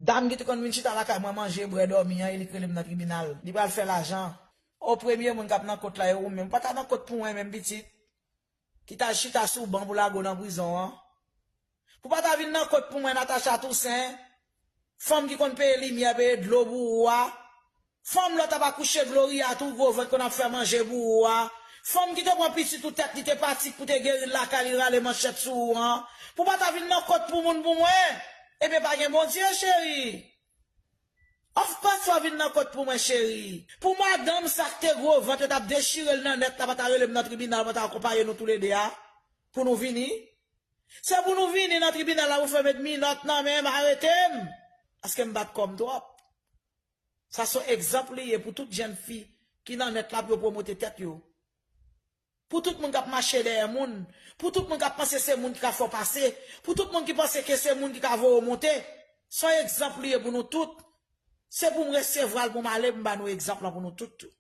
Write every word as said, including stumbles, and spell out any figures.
Dam ki te konn vin chita lakay mwen manje, bwè, dòmi an, e li k rele m nan tribinal. Li pral fè lajan. O, premye moun k ap nan kont la, e ou menm. Ou pa ta nan kont pou mwen menm, pitit. Ki ta chita sou ban pou lage w nan prizon an. Pou pa ta vin nan kont pou mwen, Natacha Toussaint. Fanm ki konn peye limyè, peye dlo pou ou a. Fanm lòt ap akouche Gloria tou, gwo vant konn ap fè manje pou ou a. Fanm ki te pran pitit ou tèt, li te pati pou te geri l lakay li, rale manchèt sou ou an. Pou pa ta vin nan kont pou moun pou mwen. Ebyen pa gen Bondye, cheri. Of course, w a vin nan kont pou mwen, cheri. Pou madanm sa k te gwo vant, yo t ap dechire l nan nèt la, pa ta rele m nan tribinal, pa ta akonpaye nou toulede a. Pou nou vini. Se pou nou vini nan tribinal la, pou fè met minòt nan men m, arete m. Paske m bat kò m twòp. Sa se yon egzanp li ye pou tout jèn fi ki nan nèt la pou yo pwomote tèt yo. Pou tout moun k ap mache dèyè moun, pou tout moun k ap panse se moun ki ka fè w pase, pou tout moun ki panse ke se moun ki ka voye w monte. Se yon egzanp li ye pou nou tout. Se pou m resevwa l, pou m ale, pou m ba nou egzanp lan pou nou tout tou.